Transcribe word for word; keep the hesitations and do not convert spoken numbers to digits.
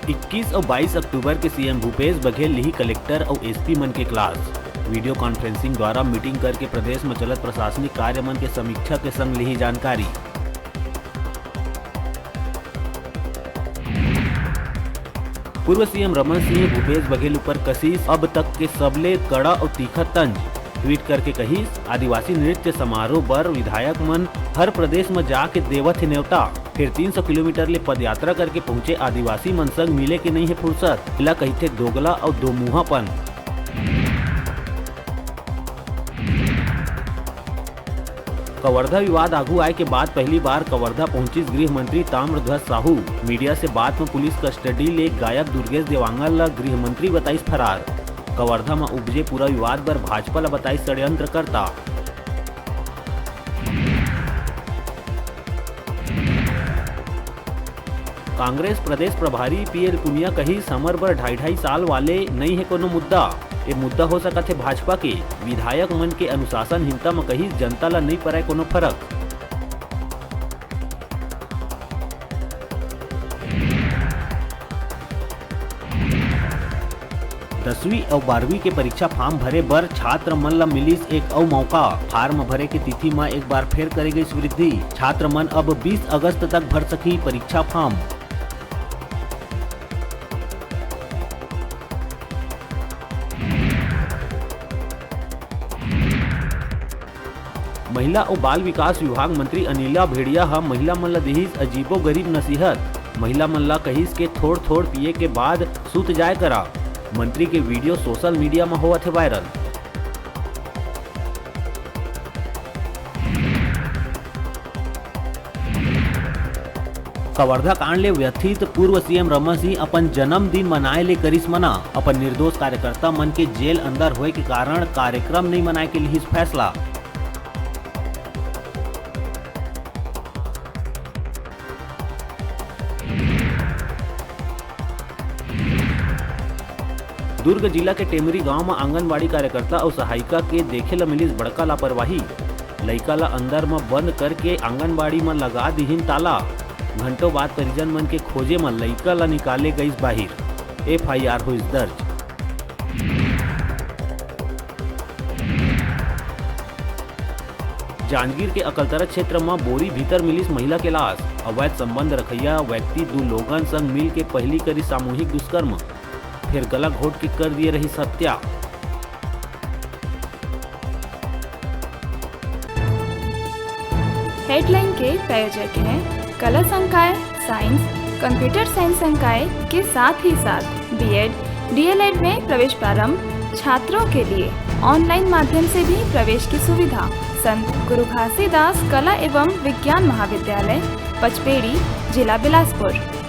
इक्कीस अउ बाईस अक्टूबर के सीएम भूपेश बघेल लिही कलेक्टर अउ एसपी मन के क्लास। वीडियो कॉन्फ्रेंसिंग द्वारा मीटिंग करके प्रदेश म चलत प्रशासनिक कार्य मन के समीक्षा के संग लिही जानकारी। पूर्व सीएम रमन सिंह भूपेश बघेल ऊपर कसिस अब तक के सबले कड़ा अउ तीखा तंज। ट्वीट करके कहिस, आदिवासी नृत्य समारोह बर विधायक मन हर प्रदेश म जाके देवत हे नेवता, फिर तीन सौ किलोमीटर ले पदयात्रा करके पहुंचे आदिवासी मन संग मिले के नइ हे फुर्सत, एला कहिथे दोगला अउ दो मुहापन। कवर्धा विवाद आगू आए के बाद पहली बार कवर्धा पहुंचिस गृह मंत्री ताम्रध्वज साहू। मीडिया से बात म पुलिस कस्टडी ले गायब दुर्गेश देवांगन ल गृह मंत्री बताइस फरार। कवर्धा म उपजे पूरा विवाद बर भाजपा ल बताइस षड्यंत्रकर्ता। कांग्रेस प्रदेश प्रभारी पीएल पुनिया कहिस, हमर बर ढाई ढाई साल वाले नइ हे कोनो मुद्दा। ए मुद्दा हो सकत हे भाजपा के। विधायक मन के अनुशासनहीनता म कहिस, जनता ल नइ परय कोनो फरक। दसवीं अउ बारहवीं के परीक्षा फॉर्म भरे बर छात्र मन ल मिलिस एक अउ मौका। फॉर्म भरे के तिथि म एक बार फेर करे गइस वृद्धि। छात्र मन अब बीस अगस्त तक भर सकही परीक्षा फॉर्म। महिला अउ बाल विकास विभाग मंत्री अनिला भेड़िया ह महिला मन ल दिहिस अजीबो गरीब नसीहत। महिला मन ल कहिस के थोड़ थोड़ पिए के बाद सूत जाए करा। मंत्री के वीडियो सोशल मीडिया म होवत हे वायरल। कवर्धा कांड ले व्यथित पूर्व सीएम रमन सिंह अपन जन्मदिन मनाए ले करिस मना। अपन निर्दोष कार्यकर्ता मन के जेल अंदर होए के कारण कार्यक्रम नइ मनाए के लिहिस फैसला। दुर्ग जिला के टेमरी गांव म आंगनबाड़ी कार्यकर्ता अउ सहायिका के देखे ल मिलिस बड़का लापरवाही। लइका ल अंदर म बंद करके आंगनबाड़ी म लगा दिहिन ताला। घंटों बाद परिजन मन के खोजे म लइका ल निकाले गइस बाहिर। एफआईआर होइस दर्ज। जांजगीर के अकलतरा क्षेत्र म बोरी भीतर मिलिस महिला के लाश। अवैध संबंध रखइया व्यक्ति दू लोगन संग मिल के पहिली करिस सामूहिक दुष्कर्म, फेर गला घोट के कर दिए रहिस हत्या। हेडलाइन के प्रायोजक हैं कला संकाय, साइंस, कंप्यूटर साइंस संकाय के साथ ही साथ बीएड, डीएलएड में प्रवेश प्रारंभ, छात्रों के लिए ऑनलाइन माध्यम से भी प्रवेश की सुविधा। संत गुरु घासीदास कला एवं विज्ञान महाविद्यालय, पचपेड़ी, जिला बिलासपुर।